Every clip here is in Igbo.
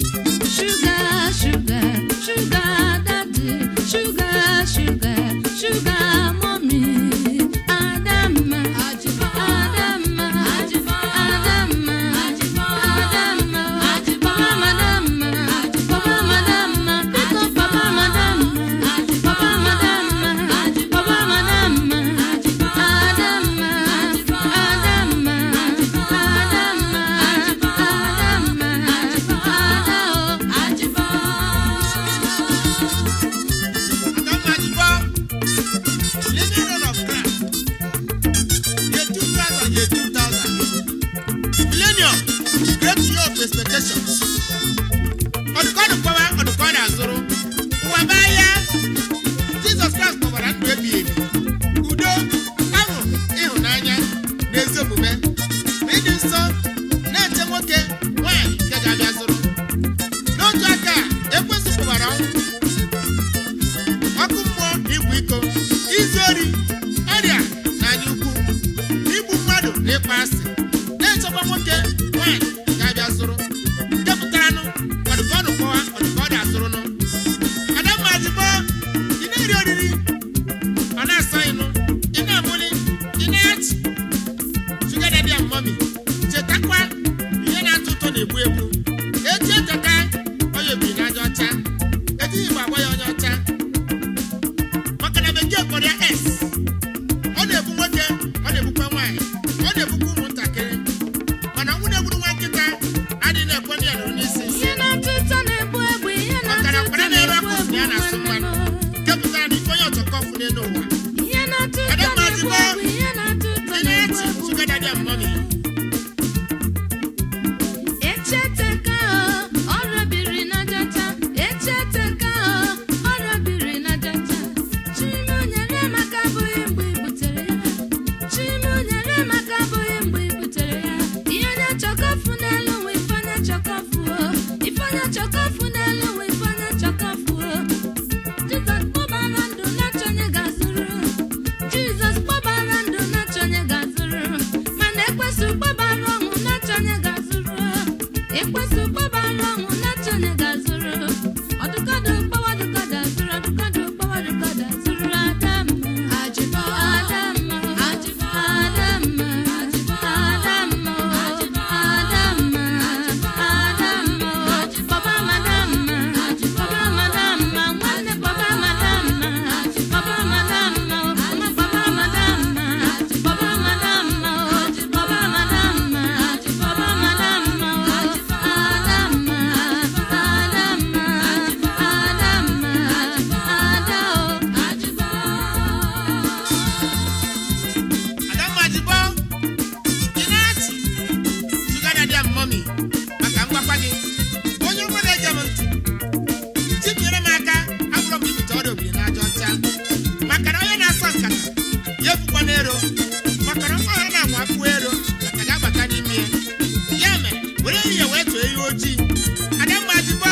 Sugar, sugar, sugar daddy, sugar, sugar, sugar mommy. Adamma, Adamma, Adamma, Adamma, Papa Madamma, Papa Madamma, Biko Papa Madamma, Papa Madamma, Papa Madamma, Adamma, Adamma, Adamma, Adamma, Adao. Adamma Jibo, living run of Christ, year 2000, year 2000. Millennium, great year of expectations. Ọdụkọdụ kpọwa, ọdụkọdụ azụrụ. Ụwa baa ya, Jizọs Kraịst kpọwara ndụ ebighị ebi. Udo, ọṅụ, ịhụnanya, na ezi omume, na ịdị nsọ, na-eche nwoke, nwaanyị nke ga-abịa zụrụ. N'otu aka a, ekwensu kpọwara ọnwụ, ọkụ mmụọ na igwe iko, izu ori, ọrịa na anya ukwu, igbu mmadụ na ịkpa asị, na-echekwa nwoke nwaanyị ga-abịa zụrụ nke pụtaranụ ọdụkọdụ kpọwa ọdụkọdụ azụrụnụ. Adamma Jibo, ị na-eri oriri, ọ na-asọ ịnụ, ị na-amụli, ị na-achị. Sugar daddy and mommy, chetakwa ihe na-atọ ụtọ na-egbu egbu. Echi echeta onye biri n'aja ọcha, ejighị igbo agba ya onye ọcha, maka na bekee kpọrọ ya S. Ọ na-egbu nwoke, ọ na-egbukwa nwaanyị, ọ na-egbukwa ụmụntakịrị, mana nwunye gburu nwa nkịta adịghị na-ekwe ndị ya nụrụ n'isi isi. Ihe na-atọ ụtọ na-egbu egbu, ihe Maka na na-atọ ụtọ mkpara na-ere na-egbu ọkụ si egbu na ya na-asụ nwanne mmanụ, m. nke pụtara na ife onye ọchọkọfụ n'elu ụwa. Ihe na-atọ ụtọ Adamma na-egbu Jibo, egbu, ihe na-atọ ụtọ ị na-egbu na-achị egbu. sugar daddy and mommy. Echeteka o, ọrịa biri na jaja. Echeteka o, ọrịa biri na jaja. Chimunyere maka abụghị mgbe i butere ya. Chimunyere maka abụghị mgbe i butere ya. Ihe onye chọkọfụ n'elu ụwa, ife onye chọkọfụ o. Ife onye chọkọfụ n'elu ụwa, ife onye chọkọfụ o. Jizọs kpọbara ndụ na-achọ onye ga-azụrụ. Jizọs kpọbara ndụ na-achọ onye ga-azụrụ. Mana ekwesị kpọbara ọnwụ na-achọ onye ga-azụrụ. Ekwesị kpọbara ọnwụ na-achọ onye ga-azụrụ. Ọdụkọdụ kpọwadụkọdụ azụrụ, ọdụkọdụ kpọwadụkọdụ azụrụ. Adamma, Adamma, Adamma, Adamma, Adamma, Adamma, Papa Madamma, Papa Madamma, nwanne Papa Madamma, Papa Madamma, mama Papa Madamma, Papa Madamma, Papa Madamma, Papa Madamma, Adamma, Adamma, Adamma, Adao. Adamma Jibo, ị na-achị sugar daddy and mommy, maka ngwakwa gị onye ọma na-ege m ntị, tinyere m aka abụrụ m ibute ọrịa obiri n'aja ọcha, maka na onye na-asọ nkata ya efukwa n'ero, maka na ọsọ ha na-anwa afụ ero nkata ga-abata n'ime ya. Ya mere were ehihie wee tụọ ehi ojii. Adamma Jibo,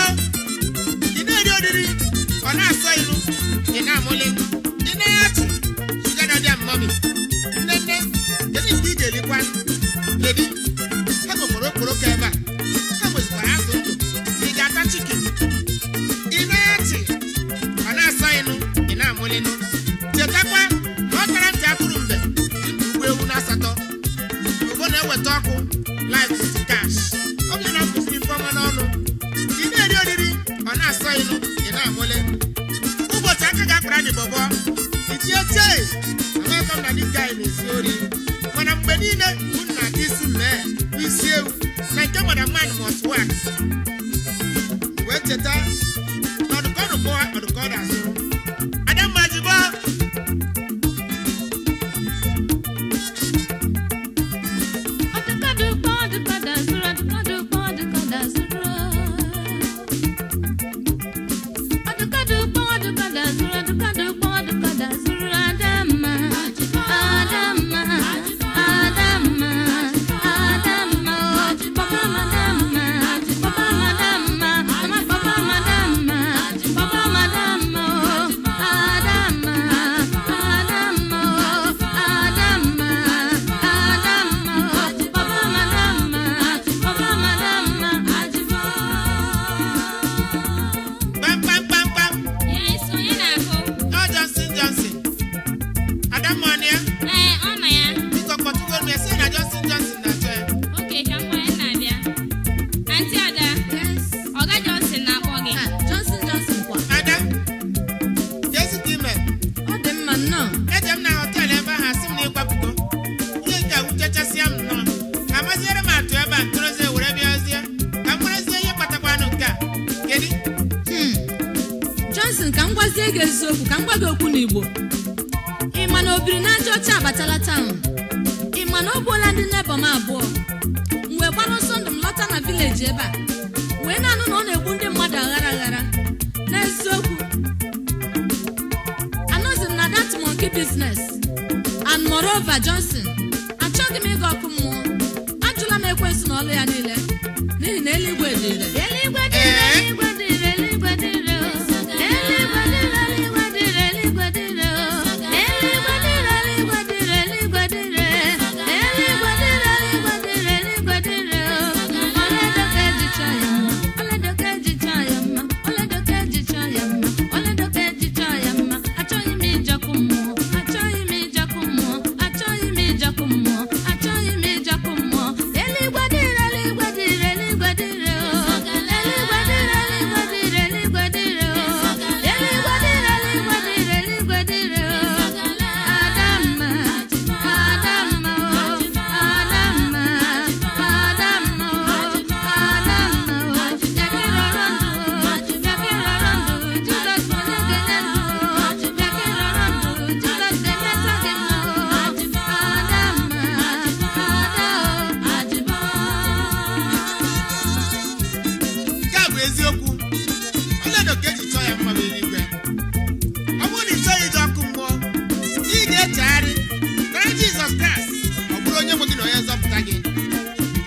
ị na-eri oriri, ọ na-asọ ilu, ị na-amụli, ị na-achị sugar daddy and mommy. Nne nne, kedu mgbe ị ga-erikwa? Kedu? Ha nwekwara okporoko ebe a, ha nwezikwara azụ ndụ. Ị ga-ata chikin? Ị na-achị, ọ na-asọ ịnụ, ị na-amụlịnụ. Chetakwa na ọ tara ntị atụrụ mbe dị ndụ ugbo ewu na asatọ ụgbọ na-eweta ọkụ life with cash. Ọ bụrụ na m kụziri ife ọma n'ọnụ, ị na-eri oriri, ọ na-asọ ịnụ, ị na-amụlị. Ụbọchị aka ga-akpara dị bọbọ itinye chei, amaghị m na dị guy na-ezu ori, mana mgbe niile unu na-aga isi. Nke madam man must work. Wee cheta na ọdụkọdụ kpọwa ọdụkọdụ azụ. Adamma jibo. Kpam kpam kpam kpam. Yes, onye na-akụ? Ọ Johnson Johnson. Adamma ọ na ya? Ee, ọ nọ ya. Biko kpọtụgoro m ya sị na Johnson Johnson na-achọ ya. Oke, ka m gwa ya na-abịa. Aunty Ada, Ọga Johnson na-akpọ gị. Ah, Johnson Johnson kwa. Ada, jezi ka ime. Ọ dị mma nnọọ. Eje m na họteelụ ebe ahụ asị m na ịkwapụgo. Ihe nke a wutechasịa m nnọọ. Amaziere m atụ ebe a ntụrụzie were bịazie. Ka m marazie ihe kpatakwanụ nke a. Kedu? Hmm. Johnson, ka m gwazie gị eziokwu, ka m gwa gị okwu n'Igbo. Ị ma na obiri na aja ọcha abatala taụn? Ị ma na o gbuola ndị neighbour m abụọ? M wee gbara ọsọ ndụ m lọta na village ebe a, wee na-anụ na ọ na-egbu ndị mmadụ aghara aghara. N'eziokwu, anọzi m na that monkey business. And moreover, Johnson, achọghị m ịga ọkụ mmụọ. Ajụla m ekwensu na ọlụ ya niile, n'ihi na eluigwe dị ire. Eluigwe dị ire, eluigwe dị ire, eluigwe dị ire, o. Eluigwe dị ire, eluigwe dị ire, eluigwe dị ire, o. Eluigwe dị ire, eluigwe dị ire, eluigwe dị ire. Eluigwe dị ire, eluigwe dị ire, eluigwe dị ire, o. Ọlaedo ka eji chọọ ya mma, ọlaedo ka eji chọọ ya mma, ọlaedo ka eji chọọ ya mma, ọlaedo ka eji chọọ ya mma. Achọghị m ịjọkụ mmụọ, achọghị m ịjọkụ mmụọ, achọghị m ịjọkụ mmụọ, achọghị m ịjọkụ mmụọ. Eluigwe dị ire, eluigwe dị ire, eluigwe dị ire, o. Eluigwe dị ire, eluigwe dị ire, eluigwe dị ire, o. Eluigwe dị ire, eluigwe dị ire, eluigwe dị ire, o. Adamma, Adamma, o. Adamma, Adamma, o. Adamma, o. Bịa ka ị rọrọ ndụ, bịa ka ị rọrọ ndụ, Jizọs bụ onye ga-enye ndụ. Bịa ka ị rọrọ ndụ, Jizọs ga-emeta gị mma, o. Adamma, Ada, o. Ajịbọ. Nke a bụ eziokwu. Ọlaedo ka eji chọọ ya mma bụ eluigwe. Ọ bụrụ na ị chọghị ije ọkụ mmụọ, ị ga-echegharị nara Jizọs Kraịst ọ bụrụ onye nwe gị na onye nzọpụta gị.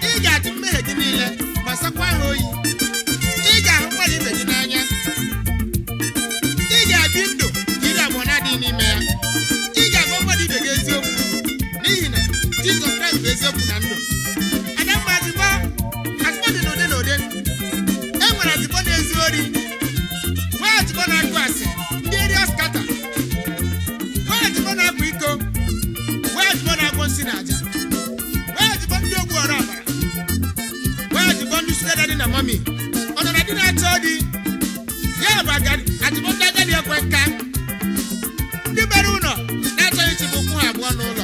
Ị ga-ajụ mmehie gị niile ma sakwa ha oyi. Ị ga-ahụ mmadụ ibe gị n'anya. Ị ga-ebi ndụ ka iri abụọ na-adịghị n'ime ya. Ị ga-agwa mmadụ ibe gị eziokwu n'ihi na Jizọs Kraịst bụ eziokwu na ndụ. Adamma azịgba azịgba dị n'ụdị n'ụdị. E nwere azịgbo na-ezu ori, nwee azịgbo na-akụ asị ndị eri skata, nwee azịgbo na-akwa iko, nwee azịgbo na-agwọ nsị na aja, nwee azịgbo ndị ogbu ọra ọbara, nwee azịgbo ndị sugar daddy na mummy, ọ nọ na di na-achọ di ya bụ azịgbo ndị agadi ekwe nka, ndị bara ụlọ na-achọghị ịchịbụ ụkwụ ha abụọ n'ụlọ.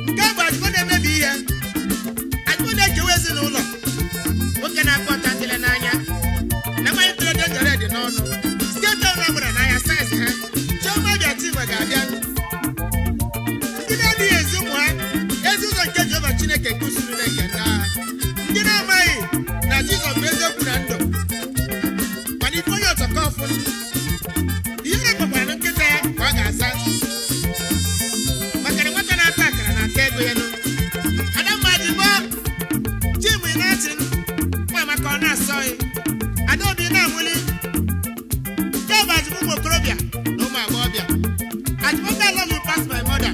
Nke a bụ azịgbo na-emebi ihe, azịgbo na-ekewa ezinụlọ. Nwoke na-akpọ ọtangele n'anya na mmanya toro denjere dị n'ọnụ site na gbara n'anya saiz ha. Chioma bịa, Chinwe ga-abịa. Ndị na-adịghị ezi ụmụ ha ezi ụzọ nke Jehova Chineke nke usoro nke ndị agha, ndị na-amaghị na Jizọs bụ eziokwu na ndụ, mana ife onye ọtọkọ ọfụ ihe na-ekpekwara na nkịta ya ka ọ ga-aza, maka na nwata na-ata akara na-ata ego ya nụ. Adamma jibọ Chinwe na-achị nwa maka ọ na-asọghị Adaobi na-amụli. Nke bụ azịbụ ụmụ okorobịa na ụmụ agbọghọbịa. Azịbụ ndị I love you pass my mother,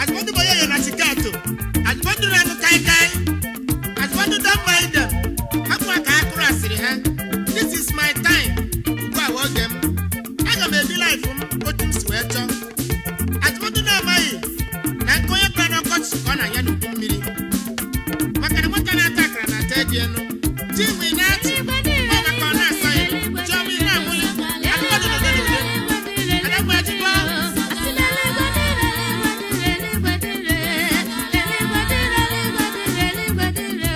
azịbụ ndị boyoyo na chikato, azịbụ ndị na-aṅụ kaikai, azịbụ ndị don't mind them, hapụ aka ha kụrụ asịrị ha. This is my time, ugbu a wee oge m, aga m ebi life m otu m si wee chọọ. Azịbụ ndị na-amaghị na nke onye kpara n'ọkọchị ka ọ na-anya n'udu mmiri, maka na nwata na-ata akara na-ata edi enu. Chinwe na-achị ọ maka ọ na-asa ya. Chioma ị na-amụli akụkọ dị n'ụdị n'ụdị. Adamma ejikwa. Eluigwe dịrị, eluigwe dịrị, eluigwe dịrị, eluigwe dịrị, eluigwe dịrị.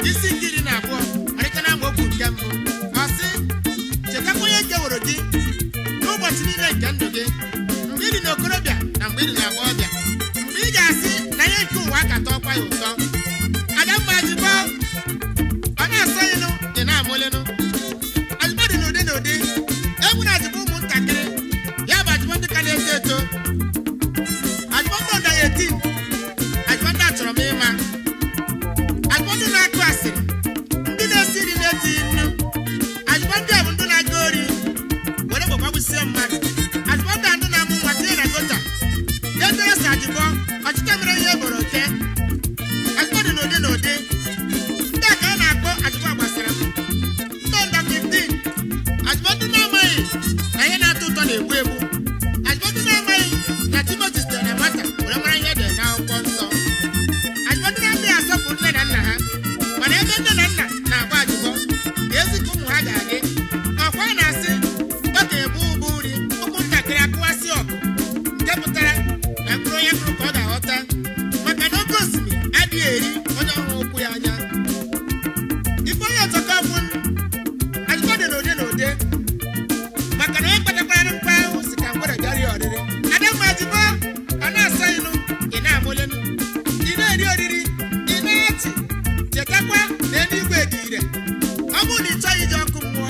Isi nke 12, malite na amaokwu nke mbụ, ọ sị: chetakwa onye keworo gị n'ụbọchị niile nke ndụ gị, mgbe ị dị n'okorobịa na mgbe ị dị n'agbọghọbịa, mgbe ị ga-asị na ihe nke ụwa akatọkwa ya ụtọ. Adamma, ajụbọ ọ na-asọ ịnụ dị na-amụlịnụ. Ajụbọ dị n'ụdị n'ụdị. Egwu na ajụbọ ụmụntakịrị, ya bụ ajụbọ ndị ka na-eto eto, ajụbọ ndị ọda ya eti, ajụbọ ndị achọrọ m ịma, ajụbọ ndị na-akụ asịrị, ndị na-esi nri na-etighi nnu, ajụbọ ndị a bụ ndị na-aga ori were gbagbagbusie mmadụ, ajụbọ ndị a ndị na-amụ nwa tinye na gota eteresa, ajụbọ ọchịchọ mere ihe eboro oke. Ajụbọ dị n'ụdị n'ụdị. Ndị a ka a na-akpọ ajụbọ gbasara m, ndị nda 15, ajụbọ ndị na-amaghị na ihe na-atọ ụtọ na-egbu egbu, ajụbọ ndị na-amaghị na Timoti sitere na nwata were mara ihe edere n'akwụkwọ nsọ, ajụbọ ndị na-adịghị asọpụrụ nne na nna ha, mana ebe nne na nna na-agba ajụbọ ka ezi ka ụmụ ha ga-adị. Ọkwa a na-asị okenye bụ ụbụ nri, ụmụntakịrị akụwasị ọkụ, nke pụtara na mkpụrụ onye kụrụ ka ọ ga-aghọta, maka na oke osimiri adịghị eri onye ọhụrụ ụkwụ ya anya. Ife onye ọzọkọ bụ ajụjụ dị n'ụdị n'ụdị, maka na onye kpatakwara mkpa ahụ si ka ngwere bịara ya ọrịrị. Adamma, ajụbọ ọ na-asa ịnụ, ị na-amụlịnụ, ị na-eri oriri, ị na-achị, chetakwa na eluigwe dị ire. Ọ bụrụ na ị chọghị ije ọkụ mmụọ,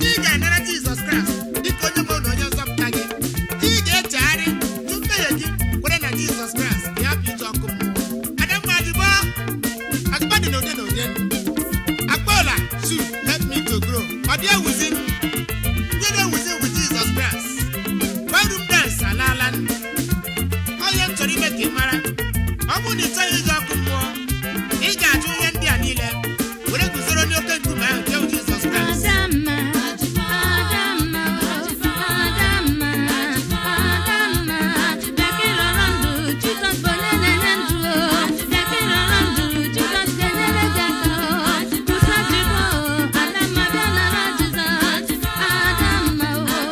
ị ga-anara Jizọs Kraịst dịka onye nwe na onye nzọpụta gị. Ị ga-echegharị jụ mmehie gị, kwere na Jizọs Kraịst ka ya bụ ije ọkụ mmụọ. Adamma, ajụbọ, ajụbọ dị n'ụdị n'ụdị. Akpọla soup help me to grow. Ọ dị ewuzi ndị na-ewuzi bụ Jizọs Kraịst. Bedroom dance alaala. Onye m chọrọ ime ka ị mara, ọ bụrụ na ị chọghị ije ọkụ mmụọ, ị ga-ajụ ihe ndị a niile were guzoro n'oke nkume ahụ nke bụ Jizọs Kraịst. Adamma, Adamma, Adamma, Adamma, bịa ka ị rọrọ ndụ, Jizọs bụ onye na-enye ndụ o. Bịa ka ị rọrọ ndụ, Jizọs ga-enyere gị aka o. Kwụsị ajụbọ o, Adamma, bịa nara Jizọs. Adamma o,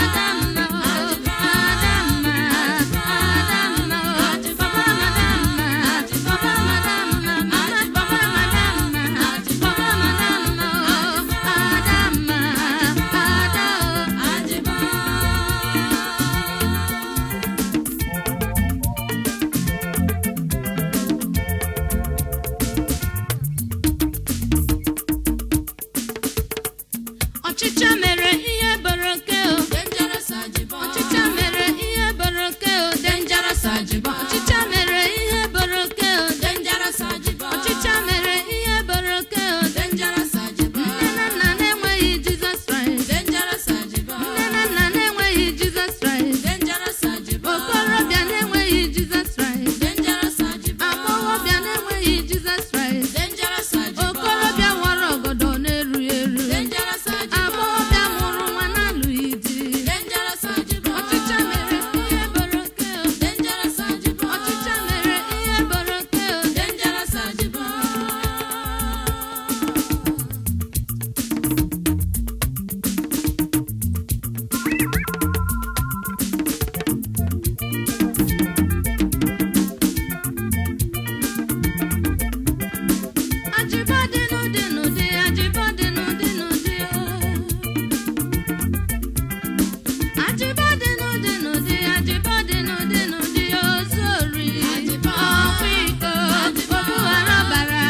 Adamma o, Adamma, Adamma o, papa m Adamma, papa m Adamma, mama papa m Adamma, papa m Adamma o, Adamma, Ada o, ajụbọ. Ọchịcha mere ihe boro oke o. Ọchịcha mere ihe boro oke o. Dangerous ajụbọ. Ọchịcha mere ihe boro oke o. Dangerous ajụbọ. Ọchịcha mere ihe boro oke o. Dangerous ajụbọ. Nne na nna na-enweghị Jizọs Kraịst. Dangerous ajụbọ. Nne na nna na-enweghị Jizọs Kraịst. Dangerous ajụbọ. Okorobịa na-enweghị Jizọs Kraịst. Dangerous ajụbọ. Agbọghọbịa na-enweghị Jizọs Kraịst. Dangerous ajụbọ. Okorobịa nwere ọgọdọ na-erughị eru. Dangerous ajụbọ. Agbọghọbịa mụrụ nwa na-alụghị di. Dangerous ajụbọ. Ọchịcha mere ihe boro oke o. Dangerous ajụbọ. Ọchịcha mere ihe boro oke o. Dangerous ajụbọ. Ajụbọ dị n'ụdị n'ụdị, ajụbọ dị n'ụdị n'ụdị o. Ajụbọ dị n'ụdị n'ụdị, ajụbọ dị n'ụdị n'ụdị, ozu ori, ọkwa iko, obughara ọbara,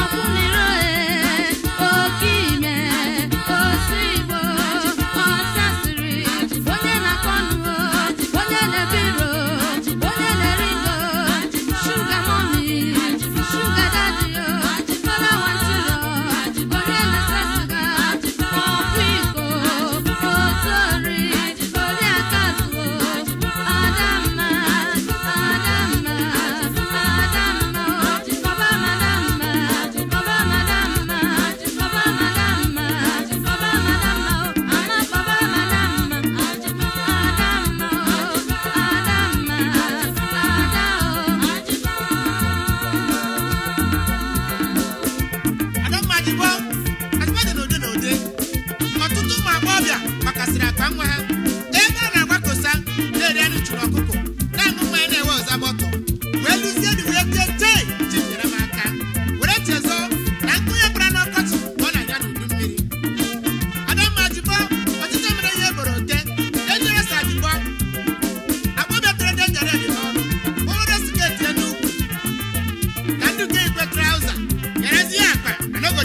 ọkwụnịrị ohe, oke ime, osu igbo, ọsasịrị, onye na-akọ ọnụ o, onye na-ebu iro, onye na-eri ngo, shuga mọmi, shuga dadi o, fọlọ wantilo, onye na-ese siga, ọkwa iko, ozu ori, oriakụ azụgo, Adamma, Adamma, Adamma, papa m Adamma, papa m Adamma, papa m Adamma, papa m Adamma, ama papa m Adamma, Adamma, Adamma, Ada o. Adamma, ajụbọ, ajụbọ dị n'ụdị n'ụdị. Ọtụtụ ụmụ agbọghọbịa gbakasịrị akpa nwa ha ebe a na-agbakosa, na-eri anụ chụrụ ọkụkọ, na-aṅụ mmanya, na-ewe ọza bọtụ, wee lụzie di, wee tie tee ji nyere m aka were chezọọ na nkụ.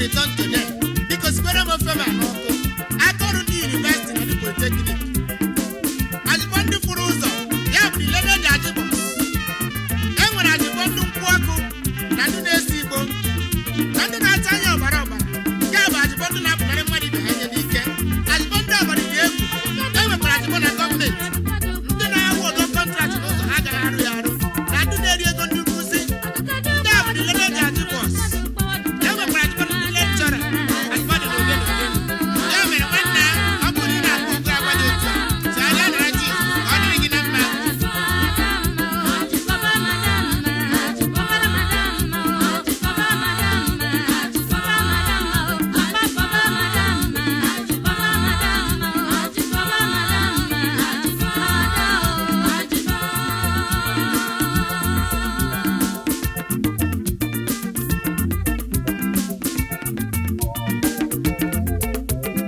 Return to them. Biko sikwere m ofe ma n'ọkụ. Aka ọrụ ndị university na ndị polytechnic. Ajịbọ ndị furu ụzọ, ya bụ ilele dị ajịbọ. E nwere ajịbọ ndị nkwụ ọkụ na ndị na-esi igbo na ndị na-acha anya ọbara ọbara. Nke a bụ ajịbọ ndị na-apụnarị mmadụ ibe ha ihe n'ike. Ajịbọ ndị ọbara dị egwu. E nwekwara ajịbọ na gọọmenti. Ndị na-awụ ọdọ contract n'ụzọ ha agaghị arụ ya arụ na ndị na-eri ego ndị nkụzi. Ndị a bụ the learned ajịbọs. E nwekwara ajịbọ ndị lecturer. Ajịbọ dị n'ụdị n'ụdị. Ya mere nwanna, ọ bụrụ na ị na-akpọ okwu agwa dị otu a, chegharịa nara Jizọs ka ọ dịrị gị na mma.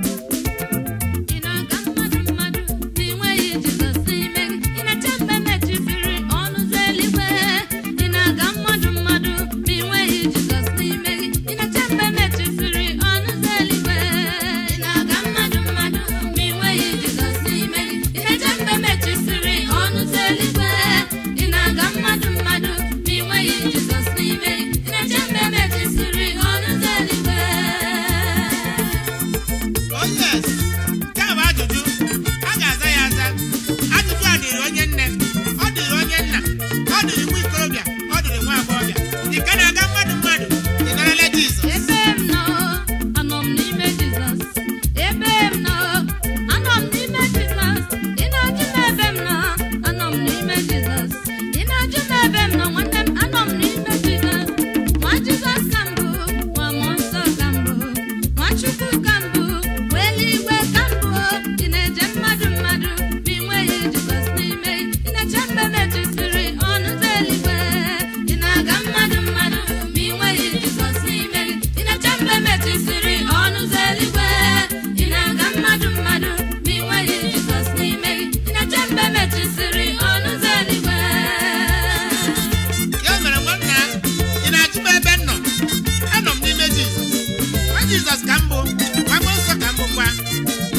Ị na-aga mmadụ mmadụ ma ị nweghị Jizọs n'ime gị. Ị na-eche mgbe mechisiri ọnụ ụzọ eluigwe. Ị na-aga mmadụ mmadụ ma ị nweghị Jizọs n'ime gị. Ị na-eche mgbe mechisiri ọnụ ụzọ eluigwe. Ị na-aga mmadụ mmadụ ma ị nweghị Jizọs n'ime gị. Ị na-eche mgbe mechisiri ọnụ ụzọ eluigwe. Ị na-aga mmadụ mmadụ ma ị nweghị Jizọs n'ime gị. Ị na-eche mgbe mechisiri ọnụ ụzọ eluigwe. Oh yes, nke a bụ ajụjụ a ga-aza ya aza. Ajụjụ a dịrị onye nne, ọ dịrị onye nna, ọ dịrị nwa ikorobịa, ọ dịrị nwa agbọghọbịa. Ị ka na-aga mmadụ mmadụ, ị narala Jizọs. Ebe m nọ, anọ m n'ime Jizọs. Ebe m nọ, anọ m n'ime Jizọs. Ị na-ajụ m ebe m nọ, anọ m n'ime Jizọs. Ị na-ajụ m ebe m nọ, nwanne m, anọ m n'ime Jizọs. Nwa Jizọs ka m bụ, nwa mmụọ nsọ ka m bụ, nwa Chukwu ka m bụ, nwa eluigwe ka m bụ. Ị na-eje mmadụ mmadụ, ma ị nweghị Jizọs n'ime gị. Ị na-eche mgbe mechisiri ọnụ ụzọ eluigwe. Ị na-aga mmadụ mmadụ, ma ị nweghị Jizọs n'ime gị. Ị na-eche mgbe mechisiri ọnụ ụzọ eluigwe. Ị na-aga mmadụ mmadụ, ma ị nweghị Jizọs n'ime gị. Ị na-eche mgbe mechisiri ọnụ ụzọ eluigwe. Ya mere nwanna, ị na-ajụ m ebe m nọ? Anọ m n'ime Jizọs. Nwa Jizọs ka m bụ, nwa mmụọ nsọ ka m bụkwa.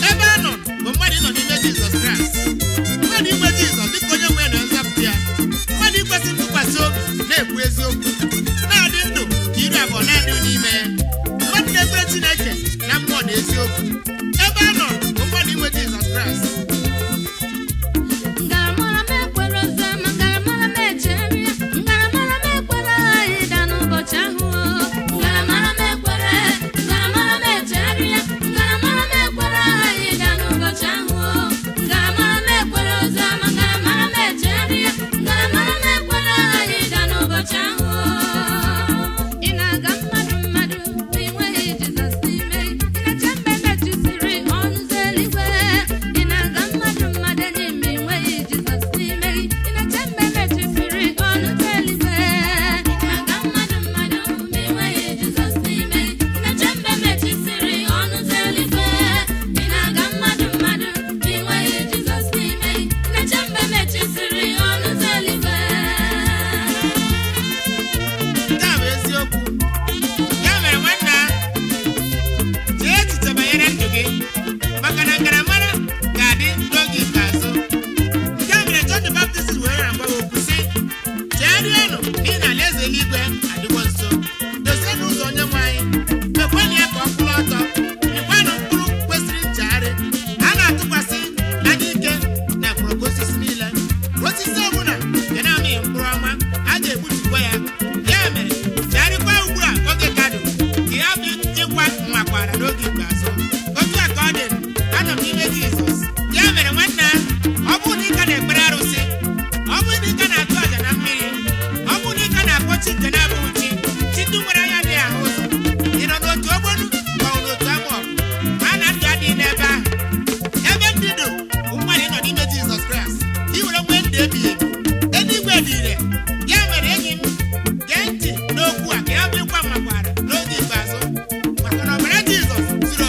Ebe a nọ bụ mmadụ ịnọ n'ime Jizọs Kraịst. Mmadụ inwe Jizọs dịka onye nwe na nzọpụta ya. Mmadụ ikwesị ntụkwasị obi na-ekwu eziokwu. Na-adị ndụ ka iri abụọ na-adịghị n'ime ya. Mmadụ na-ekwere Chineke na mmụọ na eziokwu. Ebe a nọ bụ mmadụ inwe Jizọs Kraịst. Ngaramara m ekwere oziọma, ngaramara m echegharịa, ngaramara m ekwere ịda n'ụbọchị ahụ. Ngaramara m ekwere, ngaramara m echegharịa, ngaramara m ekwere ịda n'ụbọchị ahụ. Ngaramara m ekwere oziọma, ngaramara m echegharịa, ngaramara m ekwere ịda n'ụbọchị ahụ. Ị na-aga mmadụ mmadụ ma ị nweghị Jizọs n'ime gị. Ị na-eche mgbe mechisiri ọnụ ụzọ eluigwe. Ị na-aga mmadụ mmadụ enyi ma ị nweghị Jizọs n'ime gị. Ị na-eche mgbe mechisiri ọnụ ụzọ eluigwe. Ị na-aga mmadụ mmadụ ma ị nweghị Jizọs n'ime gị. Ị na-eche mgbe mechisiri ọnụ ụzọ eluigwe. Ị na-aga mmadụ mmadụ ma ị nweghị Jizọs n'ime gị. Ị na-eche mgbe mechisiri ọnụ ụzọ eluigwe. Nke a bụ eziokwu. Ya mere nwanna, chee echiche banyere ndụ gị, maka na ngaramara ga-adị n'oge ikpeazụ. Nke a mere John the Baptist wee na-agwa ha okwu sị, chegharịanụ n'ihi na alaeze eluigwe adịwo nso. Dozienụ ụzọ Onyenwe anyị, mekwanụ ya ka ọ kwụrụ ọtọ, mịkwanụ mkpụrụ kwesịrị nchegharị. A na-atụkwasị anya ike na mgbọrọgwụ osisi niile. Osisi ọbụla nke na-amịghị mkpụrụ ọma, a ga-egbutukwa ya. Ya mere, chegharịkwa ugbu a oge ka dị, ka ya bụ ịkwa nwakwara n'oge ikpeazụ. Otu a ka ọ dị, anọ m n'ime Jizọs. Ya mere nwanna, ọ bụrụ na ị ka na-ekpere arụsị, ọ bụrụ na ị ka na-atụ àjà na mmiri, ọ bụrụ na ị ka na-akpọ chi nke na-abụghị chi, chi ndị nwere anya adịghị ahụ ụzọ, ị nọ n'otu ogbonu ma ọ bụ n'otu ama ọgụ, ma na ndụ adịghị n'ebe ahụ. Ebe ndị dị bụ mmadụ ịnọ n'ime Jizọs Kraịst, ka ị were nwee ndụ ebighị ebi. Eluigwe dị ire. Ya mere enyi m, gee ntị n'okwu a ka ya bụ ịkwa makwara n'oge ikpeazụ, maka na ọbara Jizọs zuru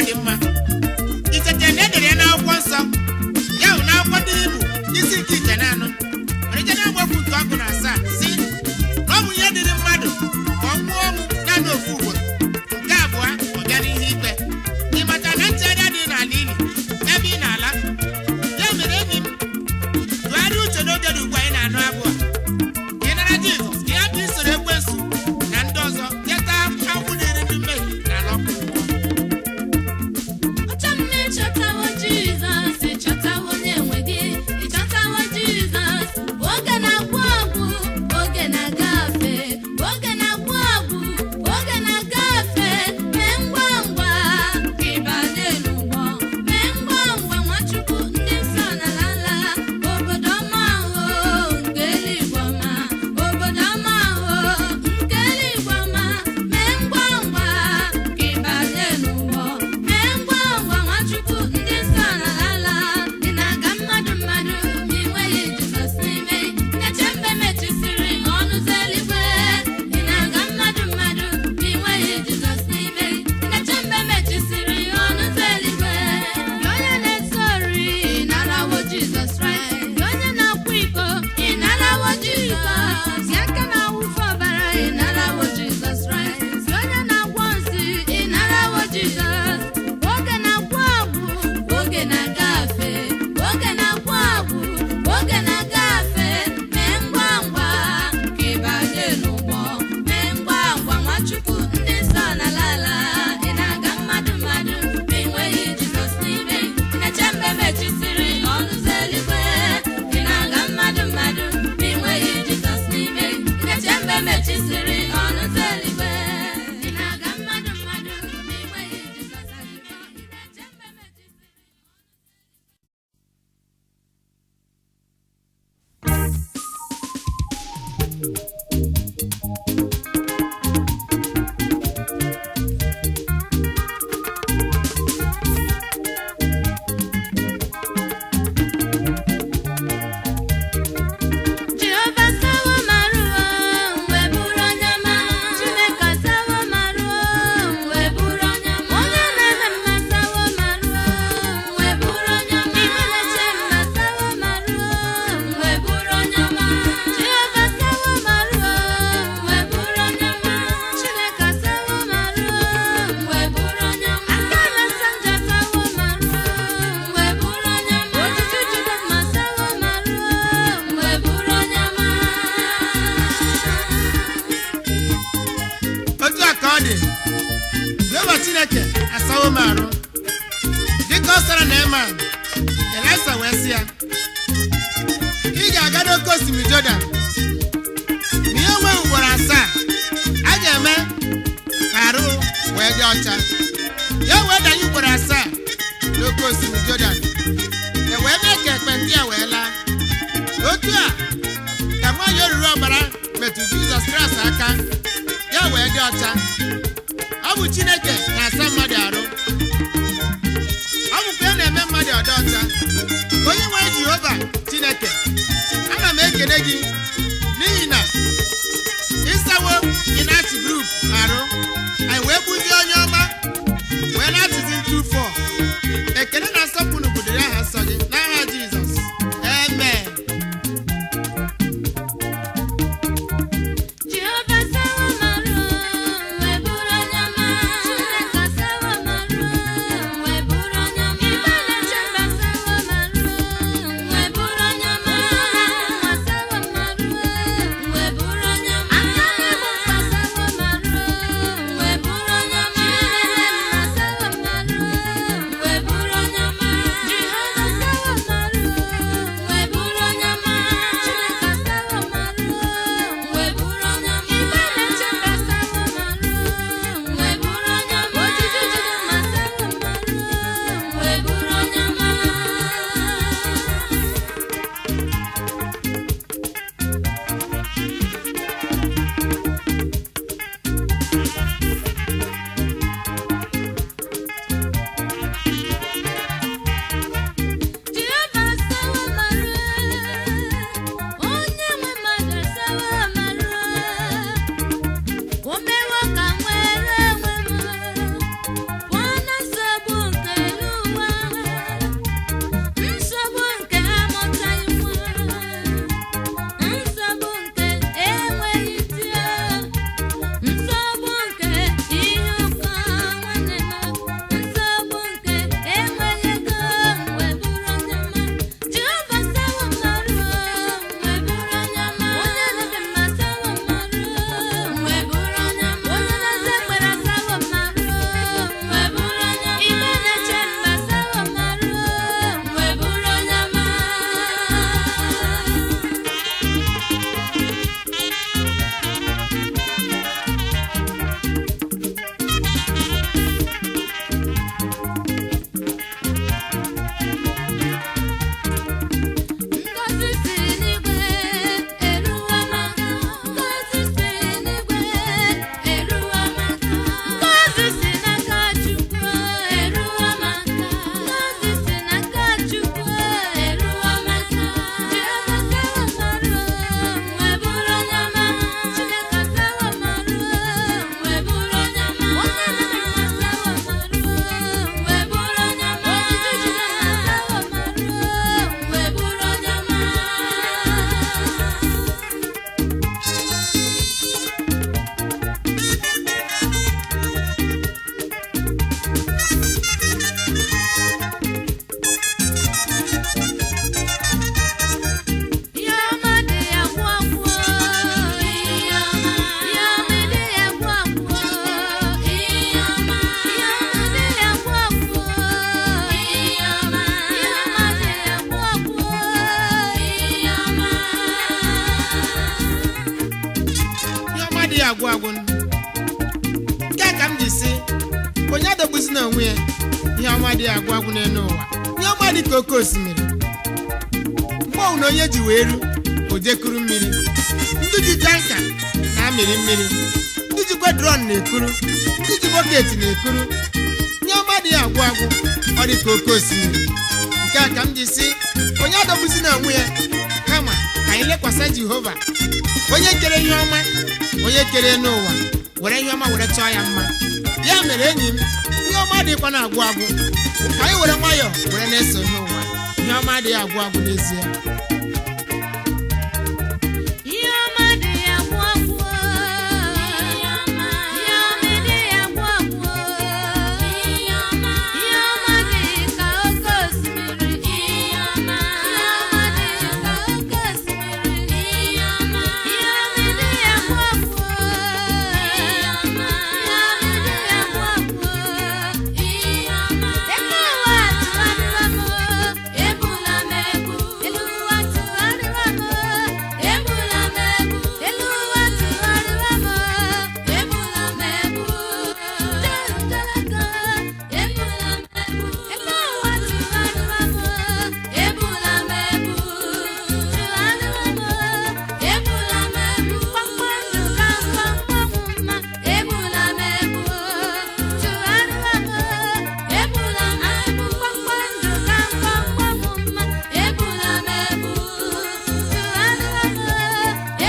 dị mma. Ichete na edere ya n'akwụkwọ nsọ, ya bụ n'akwụkwọ ndị Hibru isi nke 94 malite na amaokwu nke 17, si na ọ bụ ihe dịrị mmadụ ka ọ nwụọ ọnwụ naanị ofu ugboro, nke abụọ ọ bịa n'ihe ikpe. Ị mata na nchegharị adịghị n'ala ili ebe ị na-ala. Ya mere, enyi m, tụgharịa uche n'oge dị ugbu a ị na-anụ abụ a, ka ị nara Jizọs, ka ị hapụ isoro ekwensu na ndị ọzọ jeta akwụ dịrị ndị mmehie n'ala ọkụ mmụọ. Ọchọ mma, ịchọtawo Jizọs, ịchọtawo onye nwe gị, ịchọtawo Jizọs. Oge na-agwụ agwụ, oge na-agafe, oge na-agwụ agwụ, oge na-agafe. Mee ngwa ngwa ka ị banye n'ụgbọ, mee ngwa ngwa Nwachukwu, ndị nsọ na-ala obodo ọma ahụ nke eluigwe ọma, obodo ọma ahụ nke eluigwe ọma. Mee ngwa ngwa ka ị banye n'ụgbọ, mee ngwa ngwa Nwachukwu, ndị nsọ na-ala. Ị na-aga mmadụ mmadụ ma ị nweghị Jizọs n'ime, nneche mbe mechisiri ọnụ ụzọ eluigwe. Ị na-aga mmadụ mmadụ ma ị nweghị Jizọs n'ime, nneche mbe mechisiri ọnụ ụzọ eluigwe. Gị onye na-ezu ori, ị narawo Jizọs Kraịst. Gị onye na-akwa iko, ị narawo Jizọs. Gị aka na-awụfe ọbara, ị narawo Jizọs Kraịst. Gị onye na-agwọ nsị, ị narawo Jizọs. Oge na-agwụ agwụ, oge na-agafe, oge na-agwụ agwụ, oge na-agafe. Mee ngwa ngwa ka ị banye n'ụgbọ, mee ngwa ngwa Nwachukwu, ndị nsọ na-ala. Ị na-aga mmadụ mmadụ ma ị nweghị Jizọs n'ime, nneche mbe mechisiri ọnụ ụzọ eluigwe. Ị na-aga mmadụ mmadụ ma ị nweghị Jizọs n'ime, nneche mbe mechisiri ọnụ ụzọ eluigwe. Ị na-aga mmadụ mmadụ ma ị nweghị Jizọs n'ime, nneche mbe mechisiri. Jehova sawo marụ wee bụrụ onye ọma, Chineke sawo marụ wee bụrụ onye ọma, onye na-eme mma sawo marụ wee bụrụ onye ọma, ibe na-eche mma sawo marụ wee bụrụ onye ọma. Jehova sawo marụ wee bụrụ onye ọma, Chineke sawo marụ wee bụrụ onye ọma, aka na-asa njọ sawo marụ wee bụrụ onye ọma, otutu jide mma sawo marụ wee bụrụ onye ọma. Otu a ka ọ dị. Jehova Chineke asawo m arụ dịka ọ sara Neeman. Elisa wee sị ya, ị ga-aga n'oké osimiri Jọdan, ma ihe onwe ugboro 7 a ga-eme ka arụ wee dị ọcha. Ya wee danye ugboro 7 n'oké osimiri Jọdan, e wee mee ka ekpenta ya wee laa. Otu a ka nwaanyị oruru ọbara metụ Jizọs Kraịst aka, ya wee dị ọcha. Ọ bụ Chineke na-asa mmadụ arụ, ọ bụkwa ya na-eme mmadụ ọdị ọcha. Onye nwe Jehova Chineke, ana m ekele gị n'ihi na ịsawo Inachi Group arụ, anyị wee gbuzie onye ọma wee na-achịzi ntufọ. Ekele na nsọpụrụ bụdịrị aha nsọ gị n'aha Jizọs, amen. Jehova sawo marụ wee bụrụ onye ọma, Chineke sawo marụ wee bụrụ onye ọma, ibe na-eche mba sawo marụ wee bụrụ onye ọma, nwa sawo marụ wee bụrụ onye ọma, aka na-egbu mkpa sawo marụ wee bụrụ onye ọma, agwụ agwụ. Nke a ka m ji sị, onye adọgbuzi na onwe ya. Ihe ọma adịghị agwụ agwụ n'elu ụwa. Ihe ọma dị ka oke osimiri, mgbe ọwụ na onye ji wee ru o jekuru mmiri. Ndị ji tanker na-amịrị mmiri, ndị jikwa drum na-ekuru, ndị ji bucket na-ekuru. Ihe ọma adịghị agwụ agwụ, ọ dị ka oke osimiri. Nke a ka m ji sị, onye adọgbuzi na onwe ya, kama ka anyị lekwasị Jehova, onye kere ihe ọma, onye kere n'ụwa, were ihe ọma were chọọ ya mma. Ya mere, enyi m, ihe ọma adịghịkwa na-agwụ agwụ. Ka anyị were nwayọọ were na-eso ihe ụwa. Ihe ọma adịghị agwụ agwụ n'ezie. Ihe ọma dị agwụ agwụ. Ihe ọma dị agwụ agwụ. Ihe ọma dị ka oke osimiri. Ihe ọma dị ka oke osimiri. Ihe ọma dị agwụ agwụ. Ihe ọma dị agwụ agwụ. Ihe ọma. Elu ụwa tụgharịwa m, ebula m ebu. Elu ụwa tụgharịwa m, ebula m ebu. Elu ụwa tụgharịwa m, ebula m ebu. Jalaga, ebula m ebu. Elu ụwa tụgharịwa m, ebula m ebu. Tụgharịwa m, ebula m ebu. Kpakpando ka mkpamkpam mma, ebula m ebu. Tụgharịwa m, ebula m ebu. Kpakpando ka mkpamkpam mma, ebula m ebu. Tụgharịwa m,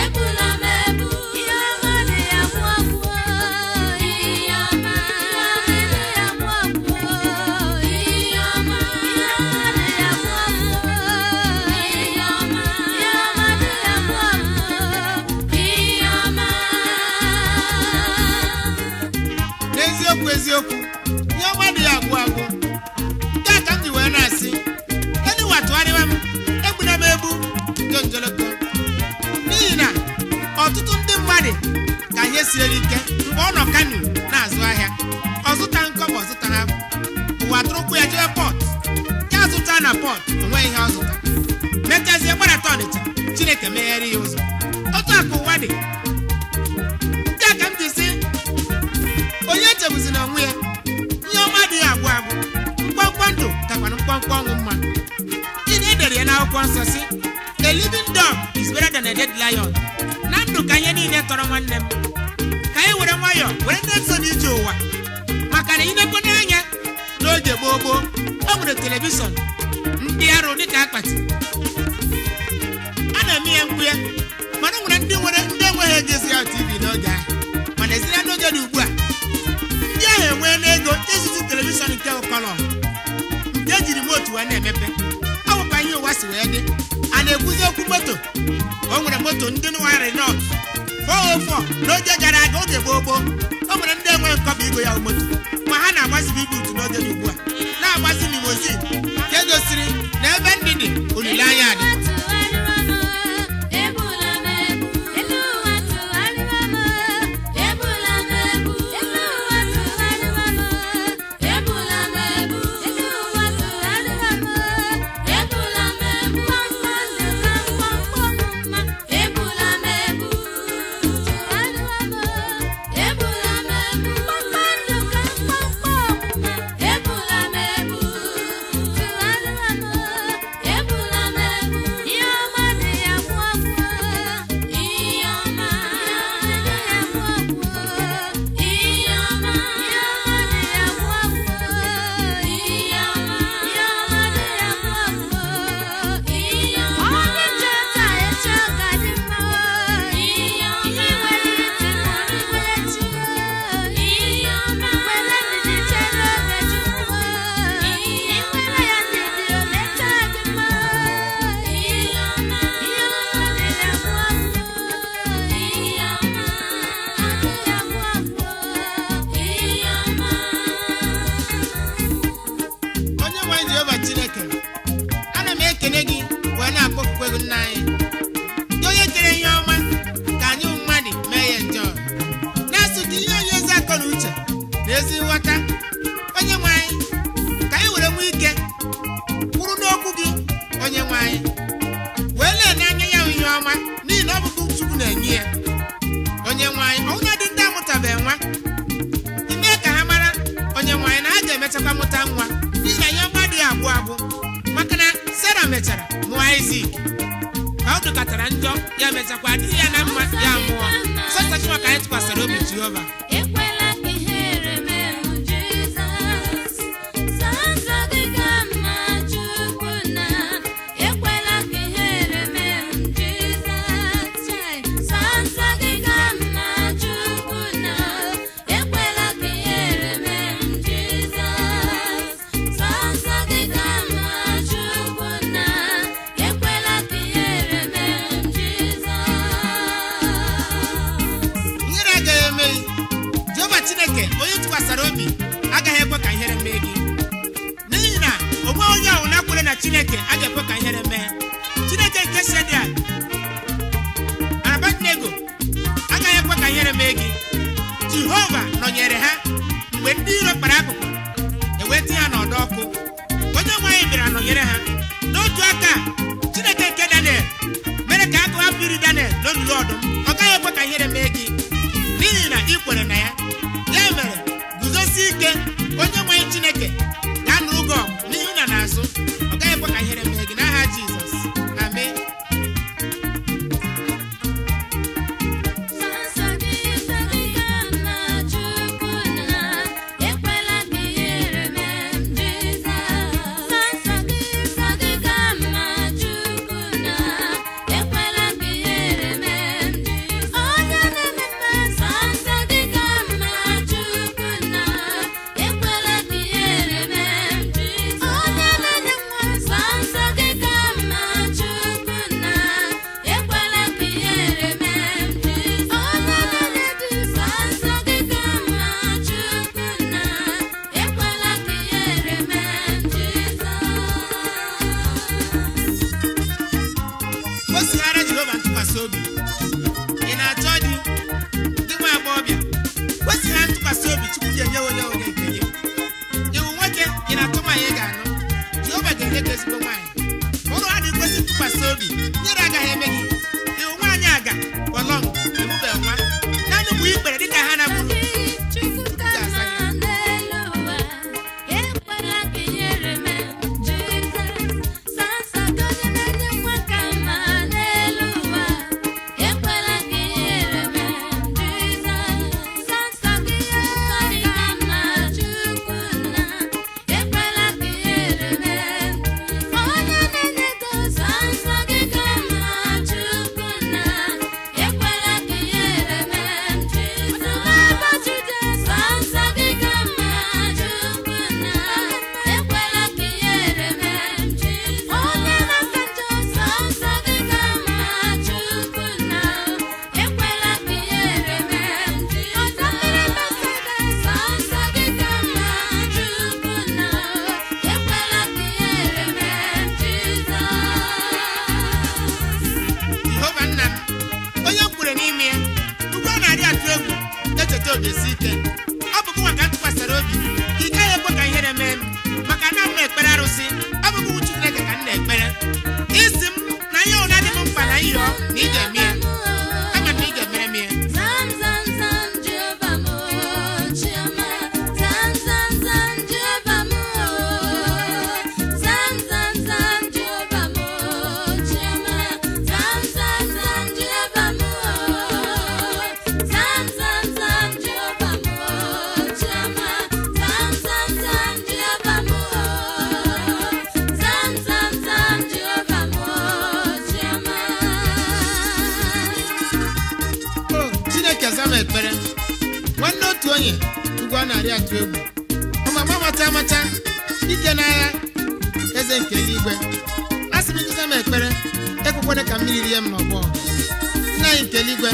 ebula m ebu. Ihe ọma dị agwụ agwụ. Ihe ọma dị agwụ agwụ. Ihe ọma dị agwụ agwụ. Ihe ọma dị agwụ agwụ. Ihe ọma. N'eziokwu, eziokwu, ihe ọma adịghị agwụ agwụ. Nke a ka m ji wee na-asị, elu ụwa tụgharịwa m, egbuna m egbu jonjoloko, n'ihi na ọtụtụ ndị mmadụ ka ihe siere ike mgbe ọ nọ Kano na-azụ ahịa. Ọ zụta nkọbọ, zụta ha, ụwa tụrụkwụ ya jebe Port. Ya zụta na Port, onweghị ihe ọ zụta. Mechazie gbadata Ọnịcha, Chineke meghere ya ụzọ. Otu a ka ụwa dị. Nke a ka m ji sị, onye echegbuzina onwe ya. Ihe ọma adịghị agwụ agwụ. Mkpọmkpọ ndụ kakwana mkpọmkpọ ọnwụ mma. Ị na-edere ya n'akwụkwọ nsọ si, "A living dog is better than a dead lion." Na ndụ ka ihe niile tọrọ. Nwanne m, ka anyị were nwayọọ were na-eso n'ije ụwa, maka na inekwe n'anya n'oge gboo gboo, o nwere television ndị arụ dịka akpati a na-eme ya mkpu ya, mana o nwere ndị nwere, ndị enweghị ego ezi ya TV n'oge ahụ. Mana ezira n'oge dị ugbu a, ndị ahụ enweela ego ịzụtụ television nke colour, nke eji remote wee na-emepe. Ọ bụkwa ihe ụwa si wee dị. A na-ekwuzi okwu moto, o nwere moto ndị nwa Renault 404 n'oge gara aga. Oge gboo gboo, o nwere ndị enweghị nkọba igo ya moto, ma ha na-agbazi big n'oge dị ugbu a, na-agbazi limousine, nke gosiri na ebe ndị dị, olileanya dị. Ebula m ebu. Elu ụwa tụgharịwa m, ebula m ebu. Elu ụwa tụgharịwa m, ebula m ebu. Elu ụwa tụgharịwa m, ebula m ebu. Kpakpando ka mkpọmkpọm mma, ebula m ebu. Tụgharịwa m, ebula m ebu. Kpakpando ka mkpọmkpọm mma, ebula m ebu. Tụgharịwa m, ebula m ebu. Aịzik ka ọ dụkọtara njọ ya mechakwa adịghị ya na mma ya nwụọ. Sọsọ gị maka anyị tụkwasịrị obi Jehova. Ekwela ka ihere mee m, Jizọs. Sọnsọ gị ka mma, Chukwu na. Ekwela ka ihere mee m, Jizọs. Sọnsọ gị ka mma, Chukwu na. Ekwela ka ihere mee m, Jizọs. Sọnsọ gị ka mma, Chukwu na. Ekwela ka ihere mee m, Jizọs. Ihere agaghị eme gị. Jehova Chineke onye tụkwasịrị obi agaghị ekwe ka ihere mee gị, n'ihi na onwe onye ọbụla kwere na Chineke a ga-ekwe ka ihere mee. Chineke nke Shedrak na Abednego agaghị ekwe ka ihere mee gị. Jehova nọnyere ha mgbe ndị iro kpara akụkụ ewee tinye ha n'ọdọ ọkụ. Onye nwe anyị bịara nọnyere ha. N'otu aka, Chineke nke Daniel mere ka agụ hapụ iri Daniel n'olulu ọdụm. Ọ gaghị ekwe ka ihere mee gị n'ihi na ị kwere na ya. Ya mere, guzosie ike. Onye nwe anyị Chineke ga-anụrụ gị ọgụ n'ihu na n'azụ. Ọ gaghị ekwe ka ihere mee gị n'aha Jizọs, amen. Sọnsọ gị ka mma, Chukwu na. Ekwela ka ihere mee m, Jizọs. Sọnsọ gị ka mma, Chukwu na. Ekwela ka ihere mee m, Jizọs. Onye na-eme mma, sọnsọ gị ka mma, Chukwu na. Ekwela ka ihere mee m, Jizọs. Onye na-enye nwa, sọnsọ gị ka mma, Chukwu na. Ekwela ka ihere mee m, Jizọs. Onye na-enye di, sọnsọ gị ka mma, Chukwu na. Ekwela ka ihere mee m, Jizọs. Kwesịghara Jehova ntụkwasị obi. Ị na-achọ di gị, nwa agbọghọbịa, kwesịghara ntụkwasị obi, Chukwu ga-enye onye onye nke gị. Iwu nwoke, ị na-achọ nwaanyị ị ga-anụ, Jehova ga-enye gị ezigbo nwaanyị. Ụrụ ha dị kwesị ntụkwasị obi, nyere agaghị eme gị. Iwu nwaanyị aga kpọlọng emube nwa naanị mgbe ikpere dịka ha na-gburu. Chukwu ka mma n'elu ụwa, ekwela ka ihere mee m, Jizọs. Sọnsọ gị onye na-enye nwa ka mma n'elu ụwa, ekwela ka ihere mee m, Jizọs. Sọnsọ gị ka mma, Chukwu na. Ekwela ka ihere mee m. Onye na-enye ego, sọnsọ gị ka mma, Chukwu na. Ekwela ka ihere mee m, Jizọs. Sọnsọ gị ka mma, Chukwu na. Ekwela ka ihere mee m, Jizọs. Onye na-asa njọ, sọnsọ gị ka mma, Chukwu na. Ekwela ka ihere mee m, Jizọs. Sọnsọ gị ka mma, Chukwu na. Ekwela ka ihere mee m, Jizọs. Jehova nna m, onye m kwere n'ime ya, ugwu a na-arị atụ egwu echeta obi esi ike. Ọ bụ gịnwa ka m tụkwasịrị obi. Ị gaghị ekwe ka ihere mee m, maka na m na-ekpere arụsị. Ọ bụ gị Chineke ka m na-ekpere. Isi m na ihe ụna dị m mkpa na ịyọ na ị ga-eme ya. Ama m na ị ga-emere m ya. Zam zam zam Jehova m chioma, zam zam zam Jehova m, zam zam zam Jehova m chioma, zam zam zam Jehova m, zam zam zam Jehova m chioma, zam zam zam Jehova m, zam zam zam Jehova m chioma. O Chineke, za m ekpere. Nwanne otu onye, ugwu a na-arị atụ egwu, ọmama amacha amacha ike n'agha, eze nke eluigwe, a sị m gị za m ekpere. Ekwekwana ka mmiri rie m n'ọgbọ. Nna anyị nke eluigwe,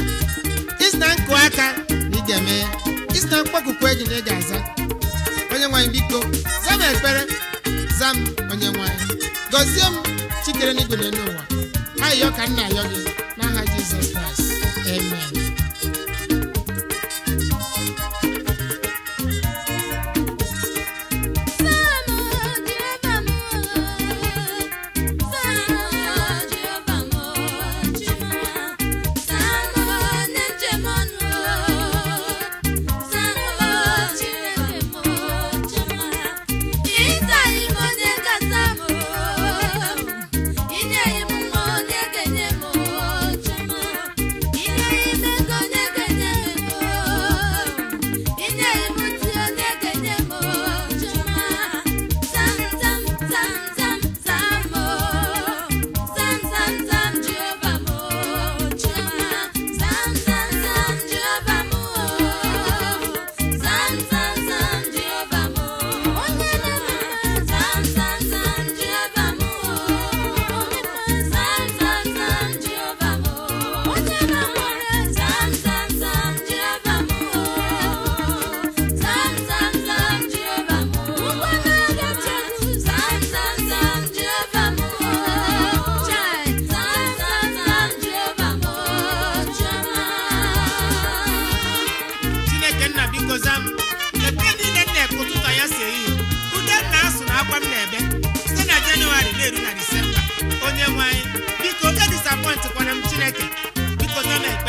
isi na nkụ aka na ị ga-eme ya, isi na mkpọkụkụ gị na ị ga-aza. Onye nwanyị, biko za m ekpere. Za m, onye nwanyị, gọzie m. Chikere n'igwe na elu ụwa, ayọ ka m na-ayọ gị n'aha Jizọs Kraịst, amen. Inye m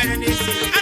Mere n'ezie.